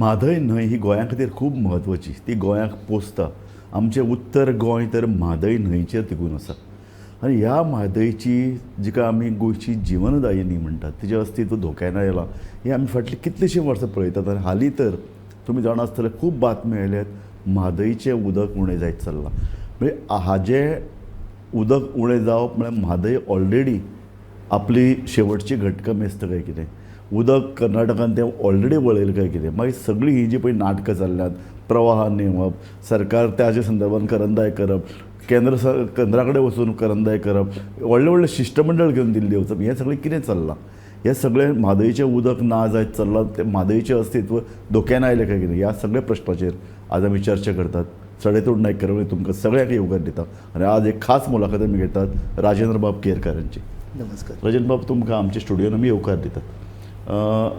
म्हादय न्हंय ही गोंया खातीर खूब म्हत्वाची. ती गोंयाक पोसता. आमचें उत्तर गोंय तर म्हादय न्हंयचेर तिगून आसा आनी ह्या म्हादयची, जिका आमी गोंयची जिवनदायिनी म्हणटात, तिचें अस्तित्व धोक्यान आयलां हें आमी फाटलीं कितलींशीं वर्सां पळयतात. आनी हालीं तर तुमी जाणा आसतले, खूब बातम्यो आयल्यात, म्हादयचें उदक उणें जायत चल्लां. म्हणजे हाजें उदक उणें जावप म्हळ्यार म्हादय ऑलरेडी आपली शेवटची घटका मेजता काय कितें, उदक कर्नाटकान तें ऑलरेडी वळयलें काय कितें. मागीर सगळीं ही जी पळय नाटकां चल्ल्यांत, प्रवाह नेमप, सरकार त्याच्या संदर्भात करंदाय करप, केंद्रा कडेन वचून करंदाय करप, व्हडलें व्हडलें शिश्टमंडळ घेवन दिल्ली वचप, हें सगळें कितें चल्लां? हें सगळें म्हादयचें उदक ना जायत चल्लां, तें म्हादयचें अस्तित्व धोक्यान आयलें काय कितें, ह्या सगळ्या प्रश्नाचेर आज आमी चर्चा करतात. सडेतोड नायक करवळी तुमकां सगळ्यांक येवकार दिता आनी आज एक खास मुलाखत आमी घेतात राजेंद्र बाब केरकार हांची. नमस्कार. राजेंद्र बाब, तुमकां आमच्या स्टुडियोन आमी येवकार दितात.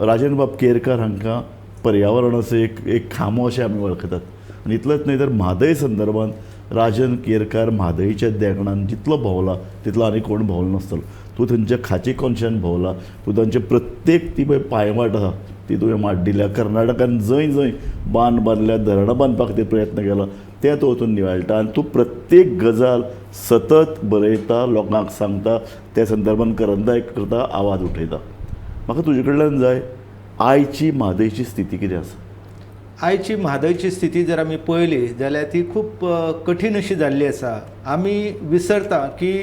राजेंद्र बाब केरकार हांकां पर्यावरणाचो एक एक खांबो अशें आमी वळखतात आनी इतलेंच न्हय तर म्हादय संदर्भात राजन केरकार म्हादयच्या देगणान जितलो भोंवला तितलो आनी कोण भोंवलो नासतलो. तूं थंयच्या खाची कोनशान भोंवला, तूं तांचे प्रत्येक ती पळय पांयवाट आसा ती तुवें माड्डिल्या. कर्नाटकान जंय जंय बांद बांदल्या, धरणां बांदपा खातीर प्रयत्न केला तें तूं वचून नियाळटा आनी तूं प्रत्येक गजाल सतत बरयता, लोकांक सांगता, त्या संदर्भान करंदाय करता, आवाज उठयता. म्हाका तुजे कडल्यान जाय, आयची म्हादयची स्थिती कितें आसा? आयची म्हादयची स्थिती जर आमी पळयली जाल्यार ती खूब कठीण अशी जाल्ली आसा. आमी विसरता की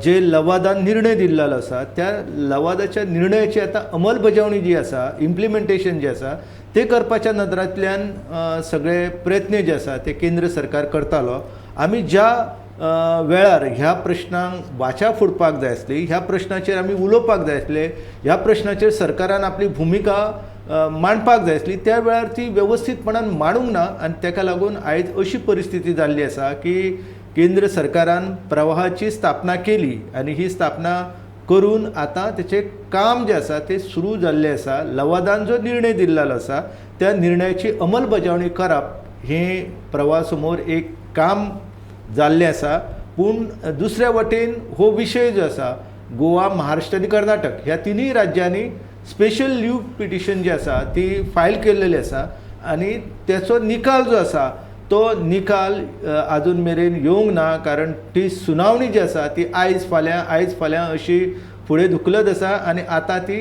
जे लवादान निर्णय दिल्लो आसा त्या लवादाच्या निर्णयाची आतां अंमलबजावणी जी आसा, इम्प्लिमेंटेशन जें आसा तें करपाच्या नदरांतल्यान सगळे प्रयत्न जे आसा ते केंद्र सरकार करतालो. आमी ज्या वेळार ह्या प्रश्नांक वाचा फुडपाक जाय आसली, ह्या प्रश्नाचेर आमी उलोवपाक जाय आसले, ह्या प्रश्नाचेर सरकारान आपली भुमिका मांडपाक जाय आसली, त्या वेळार ती वेवस्थीतपणान मांडूंक ना आनी ताका लागून आयज अशी परिस्थिती जाल्ली आसा की केंद्र सरकारान प्रवाहाची स्थापना केली आनी ही स्थापना करून आतां तेचें काम जें आसा तें सुरू जाल्लें आसा. लवादान जो निर्णय दिल्लो आसा त्या निर्णयाची अंमलबजावणी करप हें प्रवाहा समोर एक काम जाल्लें आसा. पूण दुसऱ्या वटेन हो विशय जो आसा, गोवा, महाराष्ट्र आनी कर्नाटक ह्या तिनूय राज्यांनी स्पेशल लीव पिटिशन जी आसा ती फायल केल्लेली आसा आनी तेचो निकाल जो आसा तो निकाल आजून मेरेन येवंक ना, कारण ती सुनावणी जी आसा ती आयज फाल्यां आयज फाल्यां अशी फुडें धुकलत आसा आनी आतां ती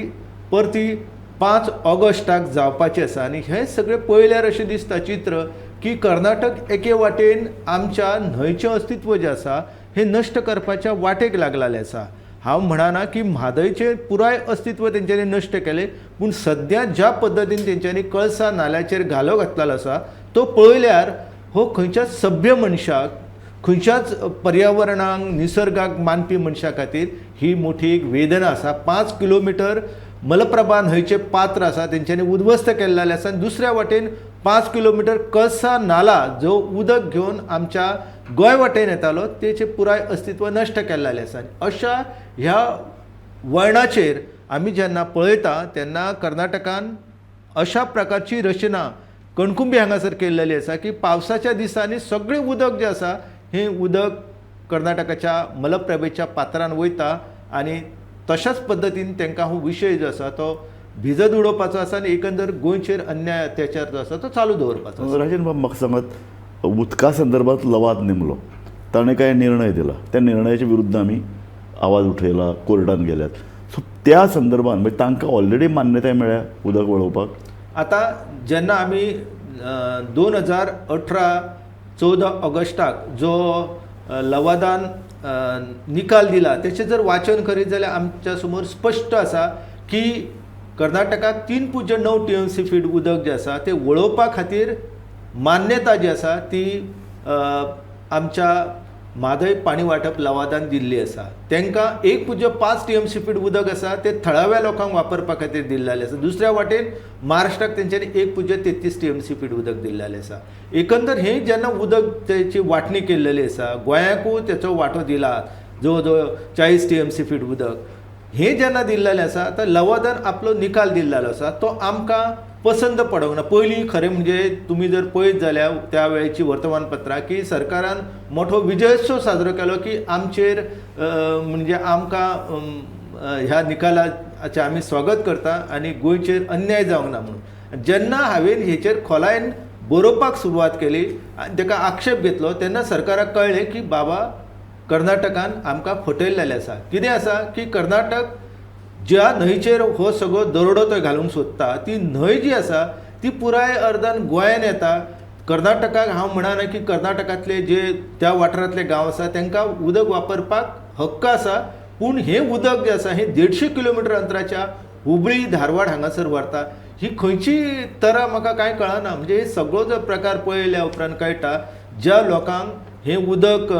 परती 5 ऑगस्टाक जावपाची आसा. आनी हें सगळें पळयल्यार अशें दिसता चित्र की कर्नाटक एके वाटेन आमच्या न्हंयचें अस्तित्व जें आसा हें नश्ट करपाच्या वाटेक लागलेलें आसा. हांव म्हणना की म्हादयचें पुराय अस्तित्व तेंच्यांनी नश्ट केलें, पूण सद्या ज्या पद्दतीन तेंच्यांनी कळसा नाल्याचेर घालो घातलेलो आसा तो पळयल्यार हो खंयच्याच सभ्य मनशाक, खंयच्याच पर्यावरणाक, निसर्गाक मानपी मनशा खातीर ही मोठी एक वेदना आसा. 5 किलोमिटर मलप्रभा न्हंयचें पात्र आसा तेंच्यांनी उद्ध्वस्त केल्लें आसा आनी दुसऱ्या वाटेन 5 किलोमिटर कळसा नाला जो उदक घेवन आमच्या गोंय वाटेन येतालो तेचें पुराय अस्तित्व नश्ट केल्लें आसा. अशा ह्या वळणाचेर आमी जेन्ना पळयता तेन्ना कर्नाटकान अशा प्रकारची रचना कणकुंबी हांगासर केल्लेली आसा की पावसाच्या दिसांनी सगळें उदक जें आसा हें उदक कर्नाटकाच्या मलप्रभेच्या पात्रान वयता आनी तशाच पद्दतीन तांकां हो विशय जो आसा तो भिजत उडोवपाचो आसा आनी एकंदर गोंयचेर अन्याय अत्याचार जो आसा तो चालू दवरपाचो आसा. राजेंद्र बाब, म्हाका सांगात, उदका संदर्भात लवाद नेमलो, ताणें कांय निर्णय दिला, त्या निर्णयाच्या विरुद्ध आमी आवाज उठयला, कोर्टान गेल्यात. सो त्या संदर्भात म्हणजे तांकां ऑलरेडी मान्यताय मेळ्ळ्या उदक वळोवपाक? आतां जेन्ना आमी 2018 14 ऑगस्टाक जो लवादान निकाल दिला तेचें जर वाचन करीत जाल्यार आमच्या समोर स्पश्ट आसा की कर्नाटकाक 3.9 TMC feet उदक जें आसा तें वळोवपा खातीर मान्यता जी आसा ती आमच्या म्हादय पाणी वांटप लवादान दिल्ली आसा. तांकां 1.5 TMC feet उदक आसा तें थळाव्या लोकांक वापरपा खातीर दिल्लें आसा. दुसऱ्या वाटेन महाराष्ट्राक तेंच्यांनी 1.33 TMC feet उदक दिल्लें आसा. एकंदर हें जेन्ना उदक तेची वांटणी केल्लेली आसा, गोंयाकूय तेचो वांटो दिला जवळ जवळ 40 TMC feet उदक हें जेन्ना दिल्लें आसा, आतां लवादान आपलो निकाल दिल्लो आसा तो आमकां पसंत पडोंक ना. पयलीं खरें म्हणजे तुमी जर पळयत जाल्यार त्या वेळची वर्तमानपत्रां की सरकारान मोठो विजयोत्सव साजरो केलो की आमचेर म्हणजे आमकां ह्या निकालाचें आमी स्वागत करता आनी गोंयचेर अन्याय जावंक ना म्हणून. जेन्ना हांवें हेचेर खोलायेन बरोवपाक सुरवात केली आनी ताका आक्षेप घेतलो तेन्ना सरकाराक कळ्ळें की बाबा कर्नाटकान आमकां फटयल्लें आसा. कितें आसा की कर्नाटक ज्या न्हंयचेर हो सगळो दरोडो तो घालूंक सोदता ती न्हंय जी आसा ती पुराय अर्दान गोंयान येता. कर्नाटकाक हांव म्हणना की कर्नाटकांतले जे त्या वाठारांतले गांव आसा तांकां उदक वापरपाक हक्क आसा, पूण हें उदक जें आसा हें 150 किलोमिटर अंतराच्या हुबळी धारवाड हांगासर व्हरता. ही खंयची तरा म्हाका कांय कळना. म्हणजे हे सगळो जो प्रकार पळयल्या उपरांत कळटा ज्या लोकांक हें उदक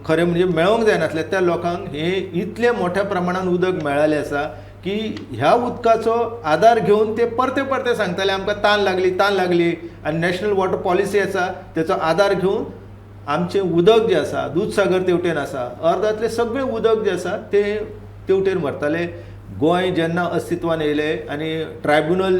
खरें म्हणजे मेळोंक जायनासलें त्या लोकांक हें इतले मोठ्या प्रमाणान उदक मेळ्ळें आसा की ह्या उदकाचो आदार घेवन ते परते परते सांगताले आमकां तान लागली तान लागली. आनी नॅशनल वॉटर पॉलिसी आसा तेचो आदार घेवन आमचें उदक जें आसा दूदसागर तेवटेन आसा अर्दांतलें सगळें उदक जें आसा तें तेवटेन व्हरताले. गोंय जेन्ना अस्तित्वान येयलें आनी ट्रायब्युनल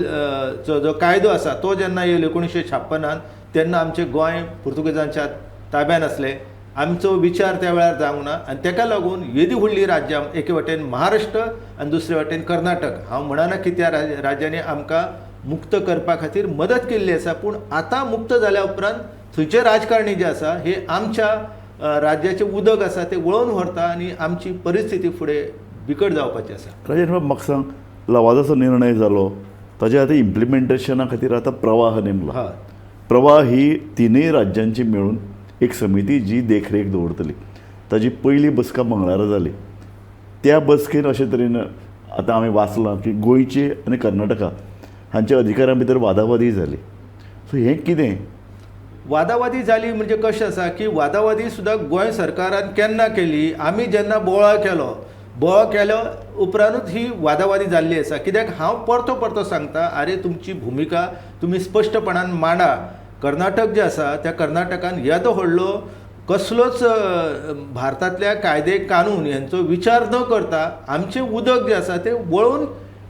चो जो कायदो आसा तो जेन्ना येयलो 1956 तेन्ना आमचें गोंय पुर्तुगेजांच्या ताब्यान आसलें. आमचो विचार त्या वेळार जावंक ना आनी ताका लागून येदी व्हडली राज्यां एके वटेन महाराष्ट्र आनी दुसरे वटेन कर्नाटक, हांव म्हणना की त्या राज्यांनी आमकां मुक्त करपा खातीर मदत केल्ली आसा, पूण आतां मुक्त जाल्या उपरांत थंयचे राजकारणी जे आसा हे आमच्या राज्याचें उदक आसा तें वळोवन व्हरता आनी आमची परिस्थिती फुडें बिकट जावपाची आसा. राजेश बाब, म्हाका सांग, लवादाचो निर्णय जालो ताजे आतां इम्प्लिमेंटेशना खातीर आतां प्रवाह नेमला. प्रवाह ही तिनूय राज्यांची मेळून एक समिती जी देखरेख दवरतली. ताजी पयली बसका मंगळारा जाली. त्या बसकेन अशे तरेन आतां आमी वाचलां की गोंयचे आनी कर्नाटका हांच्या अधिकाऱ्यां भितर वादावादी जाली. सो हें कितें वादावादी जाली म्हणजे कशें आसा की वादावादी सुद्दां गोंय सरकारान केन्ना केली, आमी जेन्ना बोवाळ केलो, बोवाळ केलो उपरांतूच ही वादावादी जाल्ली आसा. कित्याक हांव परतो परतो सांगता, आरे तुमची भुमिका तुमी स्पश्टपणान मांडा. कर्नाटक जें आसा त्या कर्नाटकान येदो व्हडलो कसलोच भारतांतल्या कायदे कानून हेंचो विचार न करता आमचें उदक जें आसा तें वळोवन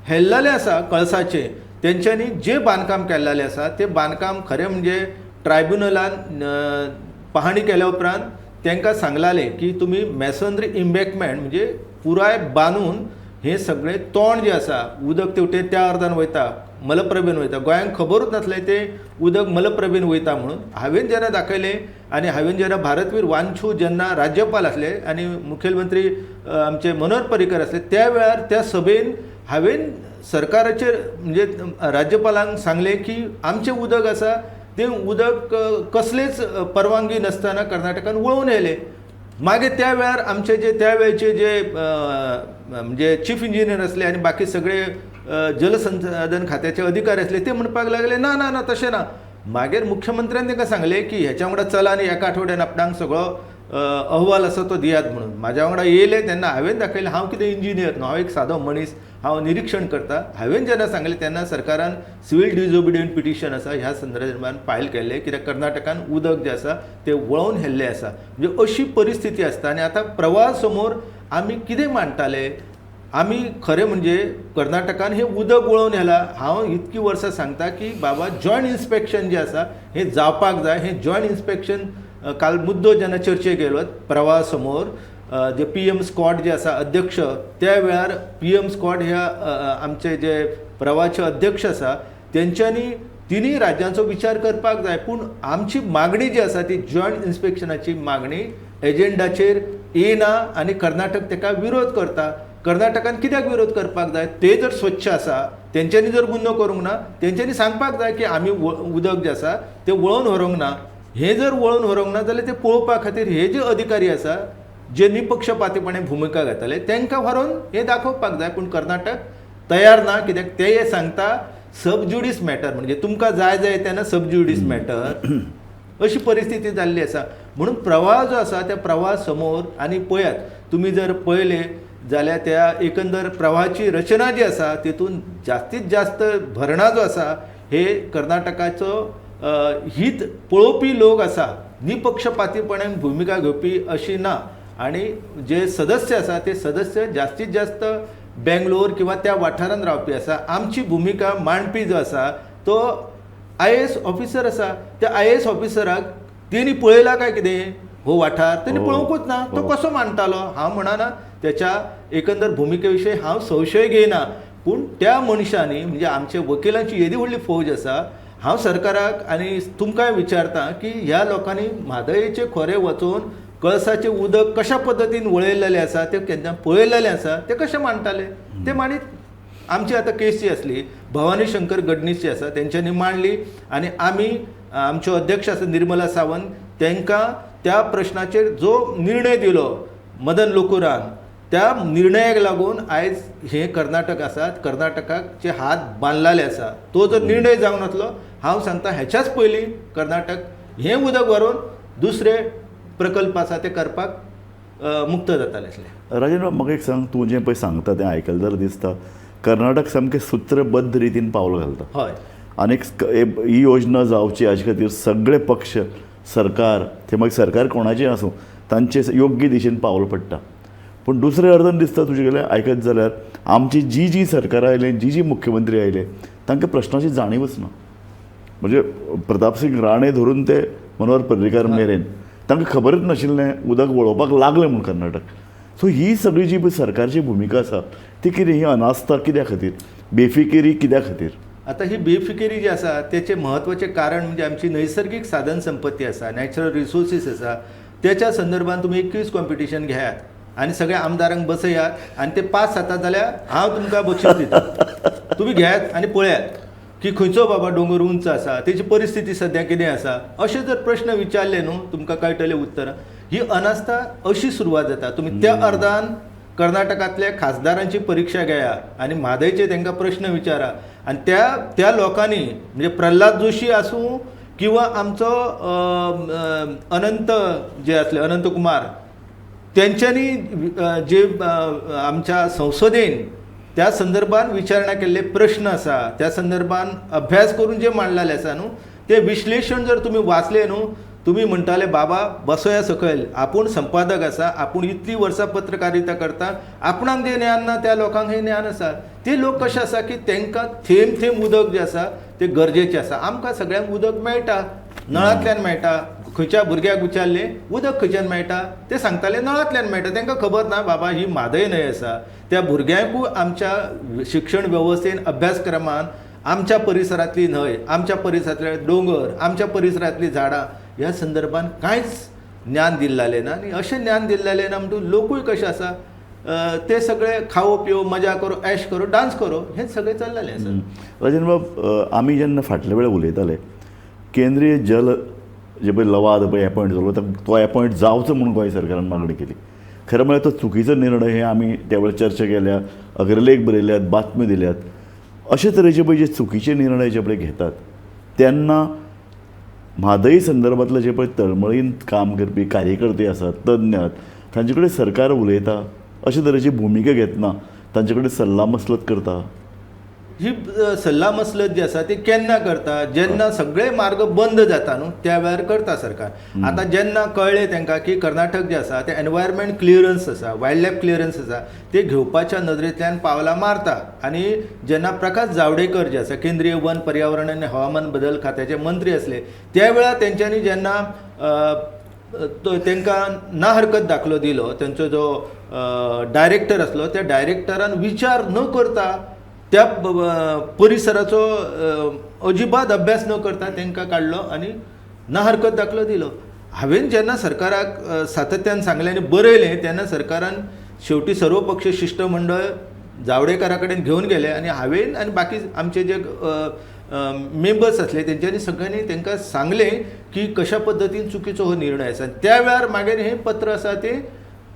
हेल्लेलें आसा कळसाचें. तेंच्यांनी जें बांदकाम केल्लेलें आसा तें बांदकाम खरें म्हणजे ट्रायब्युनलान पहाणी केल्या उपरांत तांकां सांगलालें की तुमी मॅसनरी इम्बॅकमेंट म्हणजे पुराय बांदून हें सगळें तोंड जें आसा उदक तेवटेन त्या अर्दान वयता, मलप्रभेन वयता. गोंयांक खबरूच नासलें तें उदक मलप्रभेन वयता म्हणून. हांवें जेन्ना दाखयलें आनी हांवें जेन्ना भारतवीर वांछू जेन्ना राज्यपाल आसले आनी मुखेलमंत्री आमचे मनोहर पर्रीकर आसले त्या वेळार त्या सभेन हांवें सरकाराचेर म्हणजे राज्यपालांक सांगलें की आमचें उदक आसा तें उदक कसलेच परवानगी नासतना कर्नाटकान वळोवन येयलें. मागीर त्या वेळार आमचे जे त्या वेळचे जे म्हणजे चीफ इंजिनियर आसले आनी बाकी सगळे जलसंसाधन खात्याचे अधिकारी आसले ते म्हणपाक लागले ना ना ना तशें ना. मागीर मुख्यमंत्र्यान तांकां सांगलें की हेच्या वांगडा चला आनी एका आठवड्यान आपणाक सगळो अहवाल आसा तो दियात म्हणून. म्हाज्या वांगडा येयले तेन्ना हांवें दाखयलें हांव कितें इंजिनियर न्हू, हांव एक सादो मनीस, हांव निरिक्षण करता. हांवें जेन्ना सांगलें तेन्ना सरकारान सिवील डिसओबिडियंट पिटिशन आसा ह्या संदर्भान फायल केल्लें कित्याक कर्नाटकान उदक जें आसा तें वळोवन हेल्लें आसा. म्हणजे अशी परिस्थिती आसता आनी आतां प्रवाह समोर आमी कितें मांडटाले, आमी खरें म्हणजे कर्नाटकान हें उदक वळोवन हेलां. हांव इतकीं वर्सां सांगता की बाबा जॉयंट इन्स्पेक्शन जें आसा हें जावपाक जाय. हें जॉयंट इन्स्पेक्शन काल मुद्दो जेन्ना चर्चेक येयलो प्रवाह समोर जे पी एम स्कॉट जे आसा अध्यक्ष त्या वेळार पी एम स्कॉट ह्या आमचे जे प्रवाहाचे अध्यक्ष आसा तेंच्यांनी तिनूय राज्यांचो विचार करपाक जाय. पूण आमची मागणी जी आसा ती जॉयंट इन्स्पेक्शनाची मागणी एजेंडाचेर येना आनी कर्नाटक ताका विरोध करता. कर्नाटकान कित्याक विरोध करपाक जाय? ते जर स्वच्छ आसा तेंच्यांनी जर गुन्नो करूंक ना तेंच्यांनी सांगपाक जाय की आमी उदक जें आसा तें वळोवन व्हरूंक ना. हें जर वळोवन व्हरूंक ना जाल्यार तें पळोवपा खातीर हे जे अधिकारी आसा जे निपक्षपातीपणे भुमिका घेताले तांकां व्हरून हें दाखोवपाक जाय. पूण कर्नाटक तयार ना कित्याक ते सांगता सब ज्युडीस मॅटर, म्हणजे तुमकां जाय जाय तेन्ना सब ज्युडीस मॅटर अशी परिस्थिती जाल्ली आसा. म्हणून प्रवाह जो आसा त्या प्रवाह समोर आनी पळयात तुमी जर पळयले जाल्यार त्या एकंदर प्रवाहाची रचना जी आसा तितून जास्तीत जास्त भरणां जो आसा हे कर्नाटकाचो हित पळोवपी लोक आसा, निपक्षपातीपणान भुमिका घेवपी अशी ना. आनी जे सदस्य आसा ते सदस्य जास्तीत जास्त बेंगलोर किंवा त्या वाठारांत रावपी आसा. आमची भुमिका मांडपी जो आसा तो IAS officer आसा. त्या IAS ऑफिसराक तेणी पळयला काय कितें हो वाठार तेणी पळोवंकूच ना, तो कसो मांडटालो? हांव म्हणना त्याच्या एकंदर भुमिके विशयी हांव संशय घेयना, पूण त्या मनशांनी म्हणजे आमचे वकिलांची येदी व्हडली फौज आसा. हांव सरकाराक आनी तुमकांय विचारता की ह्या लोकांनी म्हादयचें खोरें वचोवन कळसाचें उदक कशा पद्दतीन वळयलेलें आसा तें केन्ना पळयलेलें आसा, तें कशें मांडटाले ते मांडीत. आमची आतां केस जी आसली भवानी शंकर गडनीस जी आसा तेंच्यांनी मांडली आनी आमी आमच्यो अध्यक्ष आसा निर्मला सावंत तांकां त्या प्रश्नाचेर जो निर्णय दिलो मदन लोकूरान त्या निर्णयाक लागून आयज हें कर्नाटक आसा, कर्नाटकाचे हात बांदलेले आसा. तो जर निर्णय जावंक नासलो हांव सांगता ह्याच्याच पयलीं कर्नाटक हें उदक व्हरून दुसरे प्रकल्प आसा ते करपाक मुक्त जाताले आसले. राजेंद्र, म्हाका एक सांग, तूं जें पळय सांगता तें आयकलें जाल्यार दिसता कर्नाटक सामकें सूत्रबद्ध रितीन पावल घालता. हय, आनी ही योजना जावची हाजे खातीर सगळे पक्ष, सरकार, ते मागीर सरकार कोणाचें आसूं, तांचे योग्य दिशेन पावल पडटा. पूण दुसरे अर्दान दिसता तुजे कडेन आयकत जाल्यार आमची जी जी सरकारां आयले, जी जी मुख्यमंत्री आयले, तांकां प्रश्नाची जाणीवच ना. म्हणजे प्रतापसिंग राणे धरून ते मनोहर पर्रीकार मेरेन तांकां खबरच नाशिल्लें उदक वळोवपाक लागलें म्हूण कर्नाटक. सो ही सगळी जी सरकारची भुमिका आसा ती कितें, ही अनास्था कित्या खातीर, बेफिकिरी कित्या खातीर? आतां ही बेफिकिरी जी आसा तेचें म्हत्वाचें कारण म्हणजे आमची नैसर्गीक साधन संपत्ती आसा, नॅचरल रिसोर्सीस आसा, त्याच्या संदर्भात तुमी एक क्वीज कॉम्पिटिशन घेयात आनी सगळ्या आमदारांक बसयात आनी ते पास जाता जाल्यार हांव तुमकां बक्षीस दिता. तुमी घेयात आनी पळयात की खंयचो बाबा दोंगर उंच आसा, तेची परिस्थिती सद्या कितें आसा, अशे जर प्रश्न विचारले न्हू तुमकां कळटले उत्तरां. ही अनास्था अशी सुरवात जाता. तुमी त्या अर्दान कर्नाटकांतल्या खासदारांची परिक्षा घेया आनी म्हादयचे तांकां प्रश्न विचारा आनी त्या त्या लोकांनी म्हणजे प्रल्हाद जोशी आसूं किंवा आमचो अनंत जे आसले अनंत कुमार तेंच्यांनी जे आमच्या संसदेन त्या संदर्भान विचारणा केल्ले प्रश्न आसा, त्या संदर्भान अभ्यास करून जे मांडलेले आसा न्हू ते विश्लेशण जर तुमी वाचले न्हू तुमी म्हणटाले बाबा बसोया सकयल, आपूण संपादक आसा, आपूण इतलीं वर्सां पत्रकारिता करता, आपणाक जें ज्ञान ना त्या लोकांक हें ज्ञान आसा. ते लोक कशे आसा की तांकां थेंब थेंब उदक जें आसा तें गरजेचें आसा. आमकां सगळ्यांक उदक मेळटा, नळांतल्यान मेळटा. खंयच्या भुरग्याक विचारलें उदक खंयच्यान मेळटा ते सांगताले नळांतल्यान मेळटा. तांकां खबर ना बाबा ही म्हादय न्हंय आसा. त्या भुरग्यांकूय आमच्या शिक्षण वेवस्थेन अभ्यासक्रमान आमच्या परिसरांतली न्हंय, आमच्या परिसरांतले दोंगर, आमच्या परिसरांतलीं झाडां ह्या संदर्भान कांयच ज्ञान दिल्लें ना. आनी अशें ज्ञान दिल्लें ना म्हणटकूच लोकूय कशें आसा ते सगळे खावो पिवो, मजा करो, ऐश करो, डांस करो, हें सगळें चल्लेलें आसा. राजेंद्र बाब, आमी जेन्ना फाटल्या वेळार उलयताले केंद्रीय जल जे पळय लवाद पळय एपॉयंट जालो, तो एपॉयंट जावचो म्हणून गोंय सरकारान मागणी केली. खरें म्हळ्यार तो चुकीचो निर्णय हे आमी त्या वेळार चर्चा केल्या, अग्रलेख बरयल्यात, बातम्यो दिल्यात. अशे तरेचे पळय जे चुकीचे निर्णय जे पळय घेतात तेन्ना म्हादय संदर्भांतले जे पळय तळमळीन काम करपी कार्यकर्ते आसात, तज्ञ आसात, तांचे कडेन सरकार उलयता, अशे तरेची भुमिका घेतना तांचे कडेन सल्ला मसलत करता. ही सल्ला मसलत जी आसा ती केन्ना करता, जेन्ना सगळे मार्ग बंद जाता न्हू त्या वेळार करता सरकार. आतां जेन्ना कळ्ळें तांकां की कर्नाटक जें आसा तें एनवायरमेंट क्लियरन्स आसा, वायल्ड लायफ क्लियरन्स आसा, ते घेवपाच्या नदरेंतल्यान पावलां मारता. आनी जेन्ना प्रकाश जावडेकर जे आसा केंद्रीय वन पर्यावरण आनी हवामान बदल खात्याचे मंत्री आसले त्या वेळार तेंच्यांनी जेन्ना तांकां ना हरकत दाखलो दिलो, तेंचो जो डायरेक्टर आसलो त्या डायरेक्टरान विचार न करता त्या परिसराचो अजिबात अभ्यास न करता तांकां काडलो आनी ना हरकत दाखलो दिलो. हांवें जेन्ना सरकाराक सातत्यान सांगलें आनी बरयलें तेन्ना सरकारान शेवटी सर्वपक्षीय शिश्टमंडळ जावडेकरा कडेन घेवन गेले आनी हांवें आनी बाकी आमचे जे मेंबर्स आसले तेंच्यांनी सगळ्यांनी तांकां सांगलें की कशा पद्दतीन चुकीचो हो निर्णय आसा. त्या वेळार मागीर हें पत्र आसा तें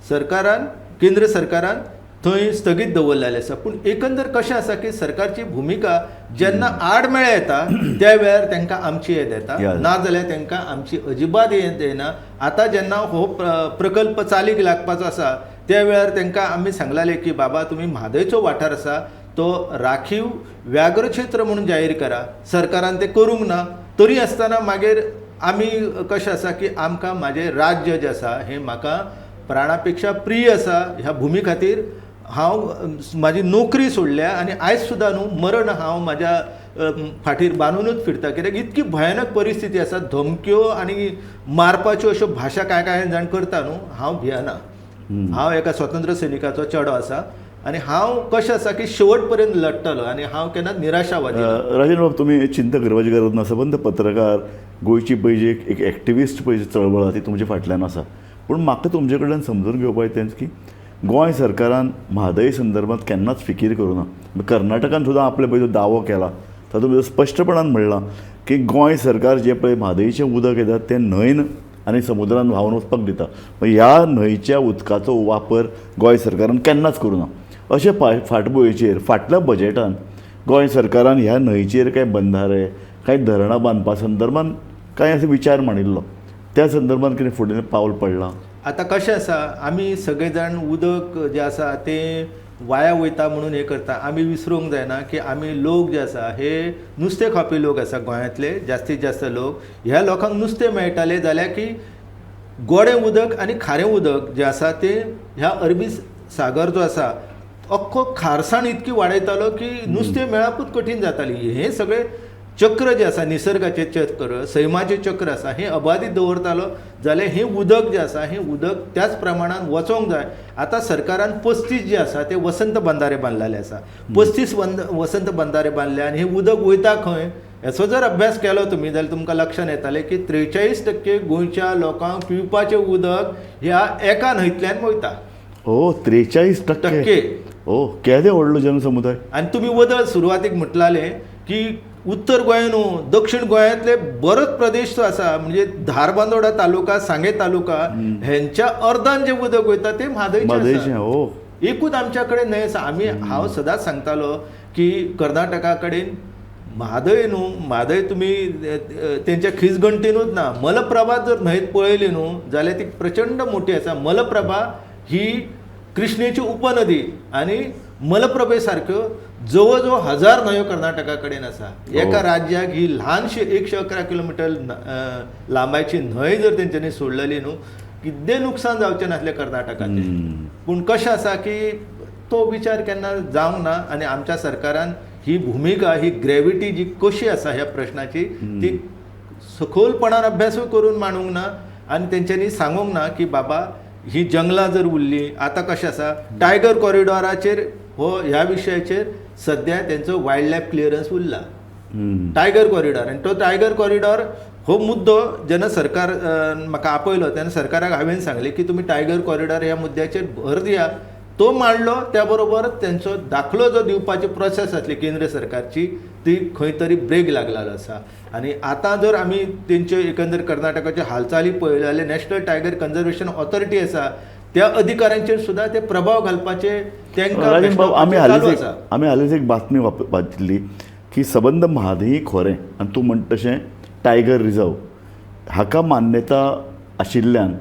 सरकारान, केंद्र सरकारान थंय स्थगीत दवरलेलें आसा. पूण एकंदर कशें आसा की सरकारची भुमिका जेन्ना आडमेळें येता त्या वेळार तांकां आमची येद येता, ना जाल्यार तांकां आमची अजिबात येद येना. आतां जेन्ना हो प्रकल्प चालीक लागपाचो आसा त्या वेळार तांकां आमी सांगलेलें की बाबा तुमी म्हादयचो वाठार आसा तो राखीव व्याघ्र क्षेत्र म्हणून जाहीर करा. सरकारान तें करूंक ना. तरी आसतना मागीर आमी कशें आसा की आमकां म्हाजें राज्य जें आसा हें म्हाका प्राणा पेक्षा प्रिय आसा. ह्या भुमी खातीर हांव म्हाजी नोकरी सोडल्या आनी आयज सुद्दां न्हू मरण हांव म्हाज्या फाटीर बांदूनच फिरता. कित्याक इतकी भयानक परिस्थिती आसा, धमक्यो आनी मारपाच्यो अश्यो भाशा कांय कांय जाण करता न्हू, हांव भियेना. हांव एका स्वतंत्र सैनिकाचो चेडो आसा. आनी हांव कशें आसा की शेवट पर्यंत लडटलो आनी हांव केन्ना निराशावादी. राजन बाब, तुमी चिंता करपाची गरज ना. सबंद पत्रकार, गोंयची पळय जी एक एक्टिविस्ट पळय जी चळवळ आसा ती तुमच्या फाटल्यान आसा. पूण म्हाका तुमचे कडल्यान समजून घेवपाक तेंच की गोंय सरकारान म्हादय संदर्भात केन्नाच फिकीर करूं ना. कर्नाटकान सुद्दां आपले पळय जो दावो केला तातूंत भितर स्पश्टपणान म्हणलां की गोंय सरकार जें पळय म्हादयचें उदक येता तें न्हंयन आनी समुद्रान व्हांवन वचपाक दिता. ह्या न्हंयच्या उदकाचो वापर गोंय सरकारान केन्नाच करूं ना. अशे फाटभुंयेचेर फाटल्या बजेटान गोंय सरकारान ह्या न्हंयचेर कांय बंधारे, कांय धरणां बांदपा संदर्भान कांय असो विचार मांडिल्लो. त्या संदर्भान कितें फुडें पावल पडलां? आतां कशें आसा, आमी सगळे जाण उदक जें आसा तें वाया वयता म्हणून हें करता. आमी विसरूंक जायना की आमी लोक जे आसा हे नुस्तें खावपी लोक आसा. गोंयांतले जास्तीत जास्त लोक, ह्या लोकांक नुस्तें मेळटालें जाल्यार की गोडें उदक आनी खारें उदक जें आसा तें ह्या अरबी सागर जो आसा अख्खो खारसाण इतकी वाडयतालो की नुस्तें मेळपूच कठीण जाताली. हें सगळें चक्र जें आसा, निसर्गाचें चक्र, सैमाचें चक्र आसा, हें अबाधीत दवरतालो जाल्यार हें उदक जें आसा हें उदक त्याच प्रमाणान वचोंक जाय. आतां सरकारान 35 जे आसा ते वसंत बंधारे बांदलेले आसा. 35 वसंत बंधारे बांदले आनी हें उदक वयता खंय हेचो जर अभ्यास केलो तुमी जाल्यार तुमकां लक्षांत येतालें की 43% गोंयच्या लोकांक पिवपाचें उदक ह्या एका न्हंयतल्यान वयता. ओ 43%? ओ केदे व्हडलो जनसमुदाय. आनी तुमी वदळ सुरवातीक म्हटलालें की उत्तर गोंय न्हू, दक्षिण गोंयांतले बरोच प्रदेश जो आसा म्हणजे धारबांदोडा तालुका, सांगे तालुका हेंच्या अर्दान जें उदक वयता तें म्हादयचें. एकूच आमच्या कडेन न्हंय आसा. आमी हांव सदांच सांगतालो की कर्नाटका कडेन म्हादय न्हू, म्हादय तुमी तेंच्या खिसगंटीनूच ना, मलप्रभा जर न्हंयत पळयली न्हू जाल्यार ती प्रचंड मोठी आसा. मलप्रभा ही कृष्णेची उपनदी आनी मलप्रभे सारक्यो जवळ जवळ 1000 न्हंयो कर्नाटका कडेन आसा. एका राज्याक ही ल्हानशी 111 किलोमिटर लांबायची न्हंय जर तेंच्यांनी सोडलेली न्हू, कितें नुकसान जावचें नासलें कर्नाटकाचें. पूण कशें आसा की तो विचार केन्ना जावंक ना आनी आमच्या सरकारान ही भुमिका, ही ग्रेविटी जी कशी आसा ह्या प्रश्नाची ती सखोलपणान अभ्यासूय करून मांडूंक ना आनी तेंच्यांनी सांगूंक ना की बाबा ही जंगलां जर उरलीं. आतां कशें आसा, टायगर कॉरिडॉराचेर हो ह्या विशयाचेर सद्या तेंचो वायल्ड लायफ क्लियरन्स उरला, टायगर कॉरिडॉर. आनी तो टायगर कॉरिडॉर हो मुद्दो जेन्ना सरकार म्हाका आपयलो तेन्ना सरकाराक हांवें सांगलें की तुमी टायगर कॉरिडॉर ह्या मुद्द्याचेर भर दिया. तो मांडलो, त्या बरोबर तेंचो दाखलो जो दिवपाची प्रोसेस आसली केंद्र सरकारची ती खंय तरी ब्रेक लागलेलो आसा. आनी आतां जर आमी तेंच्यो एकंदर कर्नाटकाच्यो हालचाली पळयल्यो जाल्यार नॅशनल टायगर कन्जर्वेशन ऑथॉरिटी आसा त्या अधिकाऱ्यांचेर सुद्दां ते प्रभाव घालपाचे तांकां. राजन बाब, आमी हालींच एक बातमी वाचिल्ली की सबंद म्हादय खोरें आनी तूं म्हणटा तशें टायगर रिजर्व हाका मान्यता आशिल्ल्यान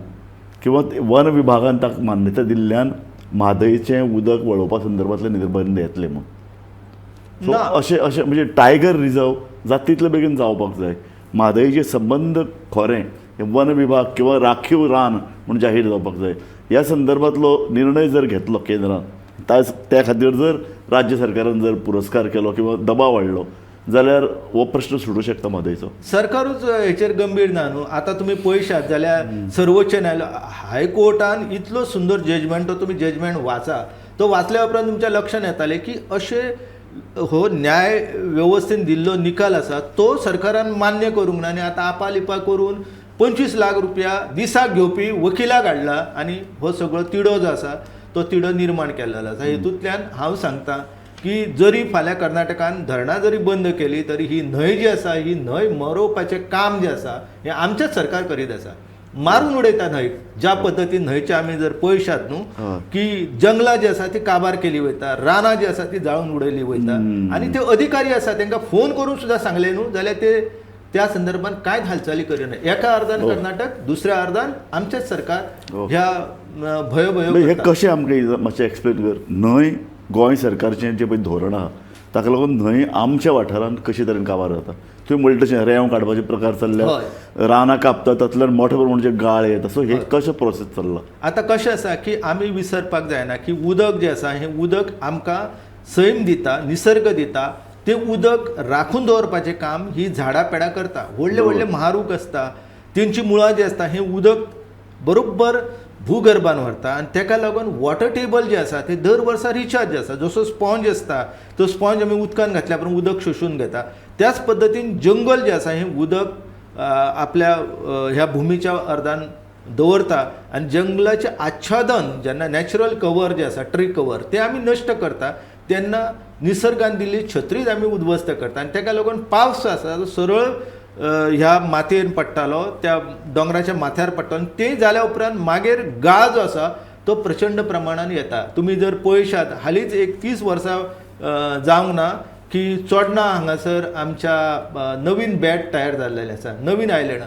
किंवा वन विभागान ताका मान्यता दिल्ल्यान म्हादयचें उदक वळोवपा संदर्भातले निर्बंध येतले म्हूण. सो अशें अशें म्हणजे टायगर रिजर्व जाता तितले बेगीन जावपाक जाय. म्हादयचें संबंद खोरें हें वन विभाग किंवा राखीव रान म्हूण जाहीर जावपाक जाय. ह्या संदर्भातलो निर्णय जर घेतलो केंद्रान, त्या खातीर जर राज्य सरकारान जर पुरस्कार केलो किंवा दबाव हाडलो जाल्यार हो प्रश्न सुटूं शकता म्हादयचो. सरकारूच हेचेर गंभीर ना न्हू. आतां तुमी पळयशात जाल्यार सर्वोच्च न्यायालय, हायकोर्टान इतलो सुंदर जजमेंट, तो तुमी जजमेंट वाचा, तो वाचल्या उपरांत तुमच्या लक्षांत येतालें की अशें हो न्याय वेवस्थेन दिल्लो निकाल आसा तो सरकारान मान्य करूंक ना. आनी आतां आपालिपा करून 25 लाख रुपया दिसाक घेवपी वकिलाक हाडला आनी हो सगळो तिडो जो आसा तो तिडो निर्माण केल्लो आसा. हेतूंतल्यान हांव सांगता की जरी फाल्यां कर्नाटकान धरणां जरी बंद केली तरी ही न्हंय जी आसा ही न्हंय मरोवपाचें काम जें आसा हें आमचेंच सरकार करीत आसा. मारून उडयता न्हंय. ज्या पद्दतीन न्हंयचे आमी जर पळयशात न्हू की जंगलां जी आसा ती काबार केली वयता, रानां जी आसा ती जाळून उडयली वयता आनी ते अधिकारी आसा तांकां फोन करून सुद्दां सांगलें न्हू जाल्यार ते त्या संदर्भात कांयच हालचाली करिना. एका अर्दान कर्नाटक, दुसऱ्या अर्दान आमचेंच सरकार ह्या भयोभयो. हें कशें आमकां मातशें एक्सप्लेन कर. न्हंय गोंय सरकारचें जें पळय धोरण आहा ताका लागून न्हंय आमच्या वाठारांत कशे तरेन काबार जाता. तुवें म्हणलें तशें रेंव काडपाचे प्रकार चल्ल्या, रानां कापतात, तातूंतल्यान मोठ्या प्रमाणाचेर गाळ येता. सो हें कशें प्रोसेस चल्ला? आतां कशें आसा की आमी विसरपाक जायना की उदक जें आसा हें उदक आमकां सैम दिता, निसर्ग दिता. तें उदक राखून दवरपाचें काम ही झाडां पेडां करता. व्हडले व्हडले महारूख आसता तेंची मुळां जी आसता हें उदक बरोबर भूगर्भान व्हरता आनी ताका लागून वॉटर टेबल जें आसा तें दर वर्सा रिचार्ज आसा. जसो स्पॉन्ज आसता तो स्पॉन्ज आमी उदकान घातल्या उपरांत उदक शोशून घेता, त्याच पद्दतीन जंगल जें आसा हें उदक आपल्या ह्या भुमीच्या अर्दान दवरता आनी जंगलाचें आच्छादन जेन्ना नॅचरल कवर जें आसा ट्री कवर तें आमी नश्ट करता तेन्ना निसर्गान दिल्ली छत्रीच आमी उद्ध्वस्त करता आनी ताका लागून पावस आसा तो सरळ ह्या मातयेन पडटालो, त्या दोंगराच्या माथ्यार पडटालो आनी तें जाल्या उपरांत मागीर गाळ जो आसा तो प्रचंड प्रमाणान येता. तुमी जर पळयशात हालींच एक 30 वर्सां जावंक ना की चोडणा हांगासर आमच्या नवीन बेट तयार जाल्लेलें आसा, नवीन आयलंड.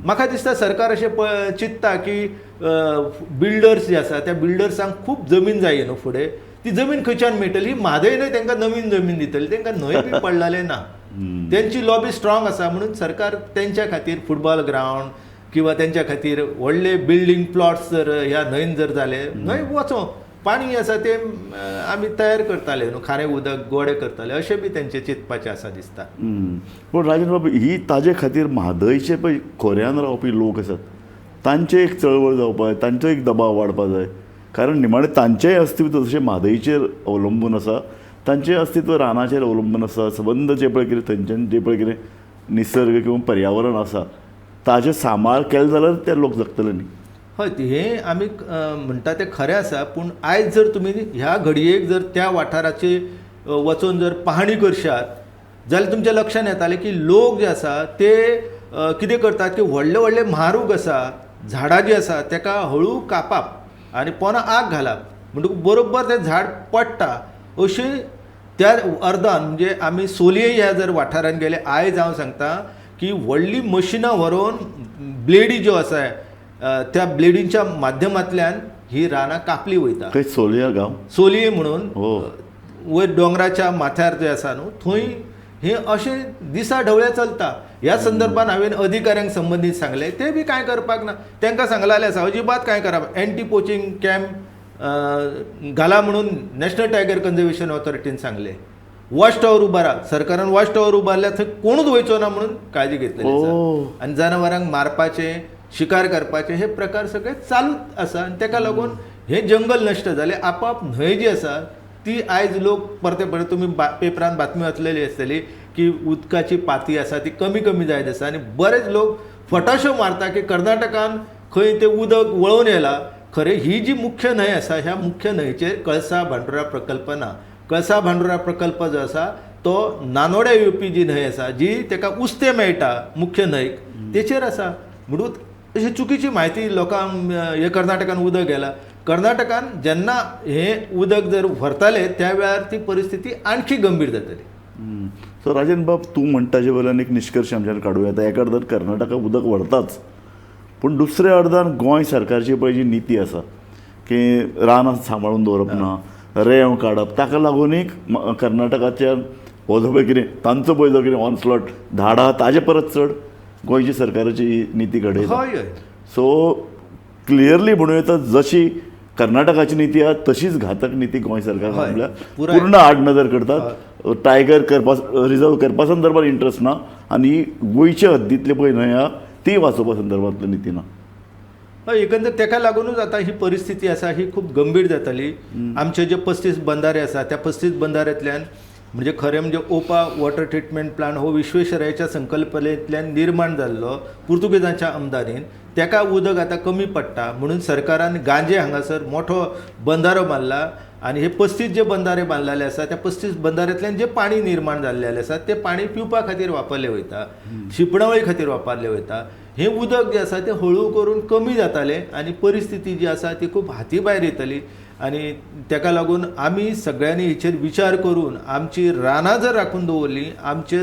म्हाका दिसता सरकार अशें चिंत्ता की बिल्डर्स जे आसा त्या बिल्डर्सांक खूब जमीन जाय न्हू फुडें, ती जमीन खंयच्यान मेळटली? म्हादय न्हय तांकां नवीन जमीन दितली, तांकां न्हंय बी पडलेलें ना, तेंची लॉबी स्ट्रॉंग आसा म्हणून सरकार तेंच्या खातीर फुटबॉल ग्रावंड किंवा तेंच्या खातीर व्हडले बिल्डींग प्लॉट्स जर ह्या न्हंयन जर जाले, न्हंय वचो पाणी आसा तें आमी तयार करताले न्हू, खारें उदक गोडे करताले, अशें बी तेंचें चिंतपाचें आसा दिसता. पूण राजन बाबू, ही ताजे खातीर म्हादयचे पळय खोऱ्यान रावपी लोक आसात तांचे एक चळवळ जावपा जाय, तांचो एक दबाव वाडपा जाय, कारण निमाणें तांचेंय अस्तित्व जशें म्हादयचेर अवलंबून आसा, तांचें अस्तित्व रानाचेर अवलंबून आसा, सबंद जें पळय कितें थंयच्यान जें पळय कितें निसर्ग किंवा पर्यावरण आसा ताजें सांबाळ केलें जाल्यार ते लोक जगतले न्ही. हय, हें आमी म्हणटा तें खरें आसा, पूण आयज जर तुमी ह्या घडयेक जर त्या वाठाराची वचून जर पाहणी करशात जाल्यार तुमच्या लक्षांत येतालें की लोक जे आसा ते कितें करतात की व्हडले व्हडले म्हारूग आसा, झाडां जीं आसा ताका हळू कापप आनी पोना आग घालप, म्हणटकूच बरोबर तें झाड पडटा. अशें त्या अर्दान म्हणजे आमी सोलये ह्या जर वाठारान गेले, आयज हांव सांगता की व्हडली मशिनां व्हरून ब्लेडी ज्यो आसा त्या ब्लेडींच्या माध्यमांतल्यान ही रानां कापली वयता. खंय सोलया गांव, सोलये म्हणून वयर दोंगराच्या माथ्यार जे आसा न्हू थंय हें अशें दिसा ढवळे चलता. ह्या संदर्भात हांवें अधिकाऱ्यांक संबंदीत सांगलें, ते बी कांय करपाक ना. तांकां सांगलेलें आसा अजिबात कांय करप, एंटी पोचिंग कॅम्प घाला म्हणून नॅशनल टायगर कन्जर्वेशन ऑथॉरिटीन सांगलें. वॉच टॉवर उबारा, सरकारान वॉच टॉवर उबारल्या थंय कोणूच वयचो ना म्हणून काळजी घेतलेली आसा. आनी जनावरांक मारपाचें, शिकार करपाचें हे प्रकार सगळे चालूच आसा आनी ताका लागून हें जंगल नश्ट जालें. आपोआप न्हंय जी आसा ती आयज लोक परते परत तुमी पेपरान बातमी वाचलेली आसतली की उदकाची पाती आसा ती कमी कमी जायत आसा आनी बरेच लोक फटाश्यो मारता की कर्नाटकान खंय तें उदक वळोवन येयलां. खरें ही जी मुख्य न्हंय आसा ह्या मुख्य न्हंयचेर कळसा भांडुरा प्रकल्प ना. कळसा भांडुरा प्रकल्प जो आसा तो नानोड्या येवपी जी न्हंय आसा जी ताका उस्तें मेळटा मुख्य न्हंयक तेचेर आसा. म्हणून अशी चुकीची म्हायती लोकांक हे कर्नाटकान उदक गेलां. कर्नाटकान जेन्ना हें उदक जर व्हरताले त्या वेळार ती परिस्थिती आणखी गंभीर जातली. सो राजन बाब, तूं म्हणटा ताजे वयल्यान एक निश्कर्श आमच्यान काडूं येता. एका अर्दान कर्नाटका उदक व्हरताच, पूण दुसऱ्या अर्दान गोंय सरकारची पळय जी निती आसा की रानां सांबाळून दवरप ना, रेंव काडप, ताका लागून एक कर्नाटकाच्या हो जो पळय कितें तांचो पळय जो कितें ऑनस्लॉट धाडा ताजे परत चड गोंयची सरकाराची निती घडयता. हय. सो क्लियरली म्हणूं येता जशी कर्नाटकाची निती आहा तशीच घातक निती गोंय सरकार म्हणल्यार पूर्ण आडनदर करतात. टायगर करपा रिजर्व करपा संदर्भात इंट्रस्ट ना आनी गोंयच्या हद्दींतले पळय न्हंय आहा ती वाचोवपा संदर्भातली निती ना. हय, एकंदर ताका लागुनूच आतां ही परिस्थिती आसा ही खूब गंभीर जातली. आमचे जे 35 बंधारे आसा त्या 35 बंधाऱ्यांतल्यान म्हणजे खरें म्हणजे ओपा वॉटर ट्रिटमेंट प्लांट हो विश्वेश्वरायच्या संकल्पनेंतल्यान निर्माण जाल्लो पुर्तुगेजांच्या आमदारीन. ताका उदक आतां कमी पडटा म्हणून सरकारान गांजे हांगासर मोठो बंधारो बांदला आनी हे 35 जे बंधारे बांदलेले आसा त्या 35 बंधाऱ्यांतल्यान जें पाणी निर्माण जाल्लेलें आसा तें पाणी पिवपा खातीर वापरलें वयता, शिंपणावळी खातीर वापरलें वयता. हें उदक जें आसा तें हळू करून कमी जातालें आनी परिस्थिती जी आसा ती खूब हाती भायर येतली. आनी ताका लागून आमी सगळ्यांनी हेचेर विचार करून आमची रानां जर राखून दवरली, आमचे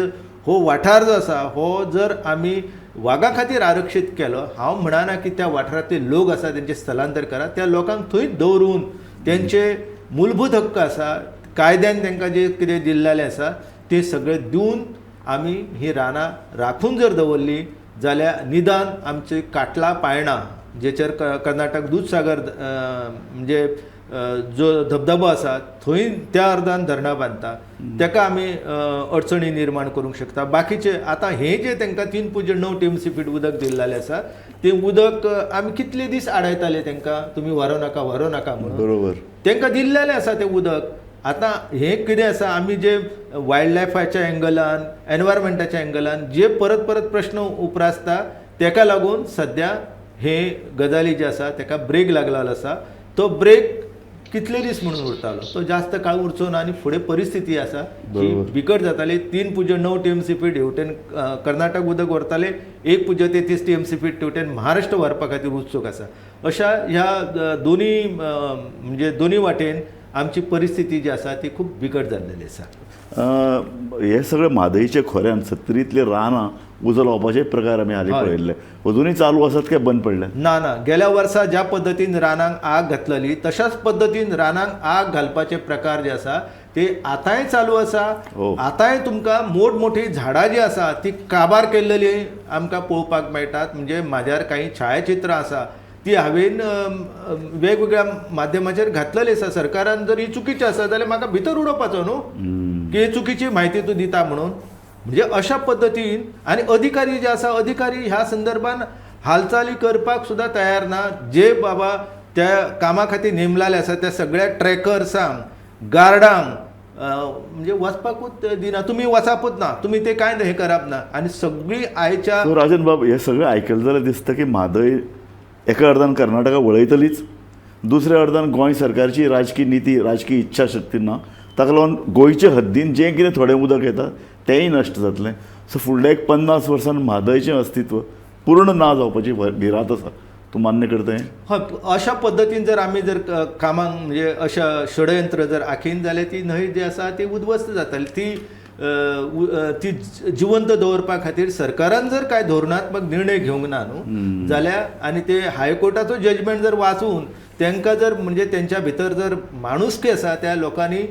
हो वाठार जो आसा हो जर आमी वागा खातीर आरक्षीत केलो, हांव म्हणना की त्या वाठारांतले लोक आसा तेंचें स्थलांतर करा, त्या लोकांक थंयच दवरून तेंचे मूलभूत हक्क आसा कायद्यान तांकां जे कितें दिल्लेलें आसा तें सगळें दिवन आमी ही रानां राखून जर दवरली जाल्यार निदान आमची काटलां पायणां जेचेर कर्नाटक दूदसागर म्हणजे जो धबधबो आसा थंय त्या अर्दान धरणां बांदता ताका आमी अडचणी निर्माण करूंक शकता. बाकीचे आतां हे जे तांकां 3.9 TMC feet उदक दिल्लें आसा तें उदक आमी कितले दीस आडायताले तांकां तुमी व्हरूं नाका व्हरूं नाका म्हणून, बरोबर तांकां दिल्लेलें आसा तें उदक. आतां हें कितें आसा आमी जे वायल्ड लायफाच्या एंगलान एनवायरमेंटाच्या एंगलान जे परत परत प्रश्न उप्रासता तेका लागून सद्या हे गजाली जे आसा तेका ब्रेक लागलेलो आसा. तो ब्रेक कितले दीस म्हणून उरतालो तो जास्त काळ उरचो ना आनी फुडें परिस्थिती आसा की बिकट जाताली. 3.9 TMC feet हेवटेन कर्नाटक उदक व्हरताले, 1.33 TMC feet तेवटेन महाराष्ट्र व्हरपा खातीर उत्सूक आसा. अशा ह्या दोनी म्हणजे दोनी वाटेन आमची परिस्थिती जी आसा ती खूब बिकट जाल्लेली आसा. हे सगळे म्हादयच्या खोऱ्यान सत्तरींतले रानां उजो लावपाचे प्रकार आमी हालीं पळयल्ले, अजुनूय चालू आसात काय बंद पडले? ना ना, गेल्या वर्सा ज्या पद्दतीन रानांक आग घातलेली तशाच पद्दतीन रानांक आग घालपाचे प्रकार जे आसा ते आतांय चालू आसा. आतांय तुमकां मोठमोठी झाडां जी आसा ती काबार केल्लेली आमकां पळोवपाक मेळटात. म्हणजे म्हाज्यार कांय छायाचित्रां आसा ती हांवें वेगवेगळ्या माध्यमाचेर घातलेली आसा. सरकारान जर ही चुकीची आसा जाल्यार म्हाका भितर उडोवपाचो न्हू की ही चुकीची म्हायती तूं दिता म्हणून. म्हणजे अशा पद्दतीन आनी अधिकारी जे आसा अधिकारी ह्या संदर्भान हालचाली करपाक सुद्दां तयार ना. जे बाबा त्या कामा खातीर नेमलेले आसा त्या सगळ्या ट्रॅकर्सांक गार्डांक म्हणजे वचपाकूच दिना, तुमी वचपूच ना, तुमी ते कांय हें करप ना आनी सगळी आयच्या. राजन बाब, हें सगळें आयकलें जाल्यार दिसता की म्हादय एका अर्दान कर्नाटका वळयतलीच, दुसऱ्या अर्दान गोंय सरकारची राजकी निती राजकी इच्छाशक्ती ना, ताका लागून गोंयचे हद्दीन जें कितें थोडें उदक येता तेंय नश्ट जातलें. सो फुडल्या एक 50 वर्सान म्हादयचें अस्तित्व पूर्ण ना जावपाची भिरांत आसा. तूं मान्य करता हें? हय, अशा पद्दतीन जर आमी जर कामांक म्हणजे अशा षडयंत्र जर आखीन जाल्यार ती न्हंय जी आसा ती उद्ध्वस्त जातली. ती ती जिवंत दवरपा खातीर सरकारान जर कांय धोरणात्मक निर्णय घेवंक ना न्हू जाल्यार आनी ते हायकोर्टाचो जजमेंट जर वाचून तांकां जर म्हणजे तेंच्या भितर जर माणुसकी आसा त्या लोकांनी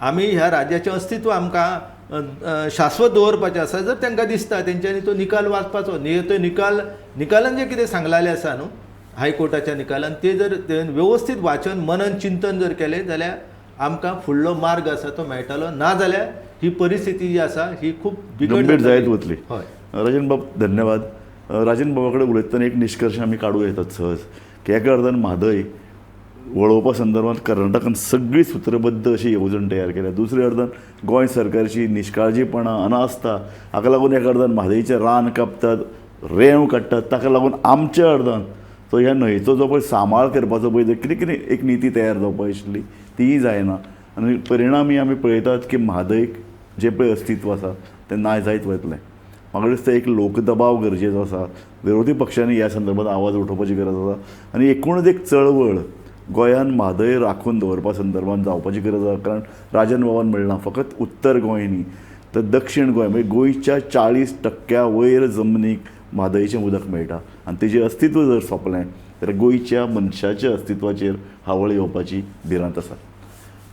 आमी ह्या राज्याचें अस्तित्व आमकां शाश्वत दवरपाचें आसा जर तांकां दिसता तेंच्यांनी तो निकाल वाचपाचो. तो निकाल निकालान जें कितें सांगलेलें आसा न्हू हायकोर्टाच्या निकालान ते जर वेवस्थीत वाचन मनन चिंतन जर केलें जाल्यार आमकां फुडलो मार्ग आसा तो मेळटलो. ना जाल्यार ही परिस्थिती जी आसा ही खूब गंभीर जायत वतली. हय राजन बाब, धन्यवाद. राजन बाबा कडेन उलयतना एक निश्कर्श आमी काडूं येतात सहज की एका अर्दान म्हादय वळोवपा संदर्भात कर्नाटकान सगळी सूत्रबद्ध अशी येवजण तयार केल्या, दुसऱ्या अर्दान गोंय सरकारची निश्काळजीपणां अनास्था हाका लागून एका अर्दान म्हादयचें रान कापतात, रेंव काडटात, ताका लागून आमच्या अर्दान तो ह्या न्हंयचो जो पळय सांबाळ करपाचो पळय कितें कितें एक निती तयार जावपाक आशिल्ली तीय जायना आनी परिणामी आमी पळयतात की म्हादयक जें पळय अस्तित्व आसा तें ना जायत वतलें. म्हाका दिसता एक लोकदबाव गरजेचो आसा, विरोधी पक्षांनी ह्या संदर्भात आवाज उठोवपाची गरज आसा आनी एकूणच एक चळवळ गोंयान म्हादय राखून दवरपा संदर्भात जावपाची गरज आसा. कारण राजन बाबान म्हणलां फकत उत्तर गोंय न्ही तर दक्षिण गोंय म्हणजे गोंयच्या 40% वयर जमनीक म्हादयचें उदक मेळटा आनी तेजें अस्तित्व जर सोंपलें तर गोंयच्या मनशाच्या अस्तित्वाचेर हावळ येवपाची भिरांत आसा.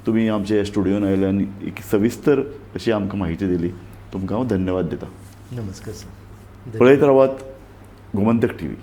तुमी आमच्या स्टुडियोन आयले आनी एक सविस्तर अशी आमकां म्हायती दिली, तुमकां हांव धन्यवाद दितां. नमस्कार सर. पळयत रावात गोमंतक टीव्ही.